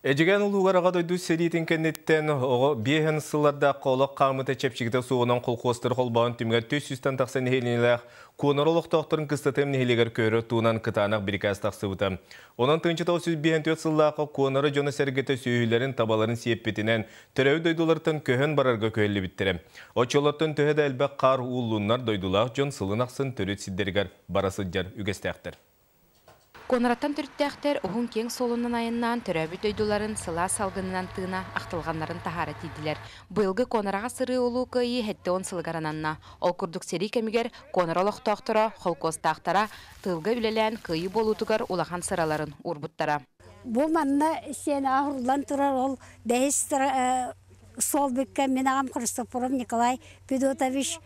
Эдьигээн улууһугар Аҕа дойду сэриитин кэнниттэн оҕо биэһэн сыллардаахха олох хаамыыта чэпчэкитэ суоҕунан колхуостары холбооһун түмүгэр 400-тэн тахса нэһилиэнньэлээх Куонара олохтоохторун Кыстатыам нэһилиэгэр көһөрөр туһунан кытаанах бирикээс тахсыбыта. Онон 1954 сыллаахха Куонара дьоно-сэргэтэ сүөһүлэрин, табаларын сиэппитинэн төрөөбүт дойдуларыттан көһөн барарга күһэллибиттэрэ. Оччолортон төһө да элбэх хаар ууллуннар, дойдулаах дьон сылын ахсын төрүт сирдэригэр бара сылдьар үгэстээхтэр. Куонараттан төрүттээхтэр уһун-киэҥ суолунан айаннаан төрөөбүт дойдуларын сылаас салгынынан тыына ахтылҕаннарын таһаара тиийдилэр. Быйылгы Куонараҕа сырыы Улуу Кыайыы 70 сылыгар ананна. Ол курдук сэрии кэмигэр Куонара олохтоохторо, холкуостаахтара тыылга үлэлээн кыайыы буолуутугар улахан сыраларын уурбуттара. Бу манна сиэн аһыллан турар ол бэһис суолбукка мин аҕам Христофоров Николай Федотович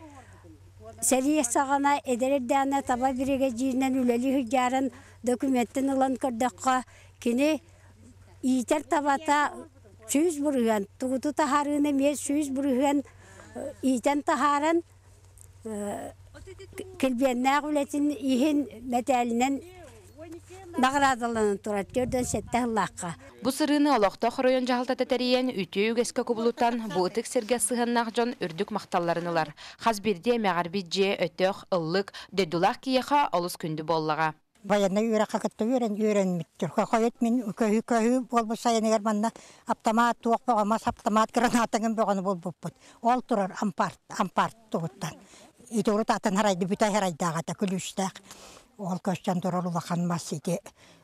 сэрии саҕана эдэр эрдэҕинэ таба биригэдьииринэн үлэлии сылдьарын документын ылан көрдөххө, кини иитэр табата 100%, тугуту таһаарыыны эмиэ 100% иитэн таһааран, килбиэннээх үлэтин иһин мэтээлинэн наҕараадаланан турар 47 сыллаахха. Бу сырыыны олохтоох оройуон дьаһалтата тэрийэн, үтүө үгэскэ кубулутан, бу ытык сиргэ сыһыаннаах дьон үрдүк махталларын ылар. Хас биирдии эмэҕирбит дьиэ, өтөх, ыллык, дойдулаах киһиэхэ олус күндү буоллаҕа. Военнай үөрэххэ кытта үөрэн үөрэммиттэр. Хойут мин көһүү көһүү буолбут сайыныгар манна автомат туох бөҕө мас автомат гранатаҥын бөҕөнү булбуппут. Ол турар ампаар ампаар тугуттан. Ити урут атын харайды бүтэй харайдаах этэ күлүүстээх. Ол көстөн турар улахан мас ити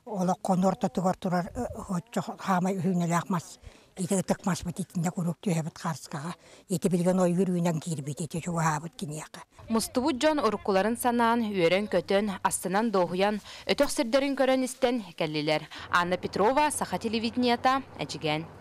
олох хонуу ортотугар турар оччо хаамай үһүүнэлээх мас ити ытык маспыт итиннэ куруук түһэбит хаарскаҕа. Ити билигин ойуур үүнэн киирбит ити чугаһаабыт киниэхэ. Мустубут дьон уруккуларын санаан, үөрэн-көтөн, астынан-дуоһуйан, өтөх сирдэрин көрөн-истэн кэллилэр. Анна Петрова, Саха телевидениета, Эдьигээн.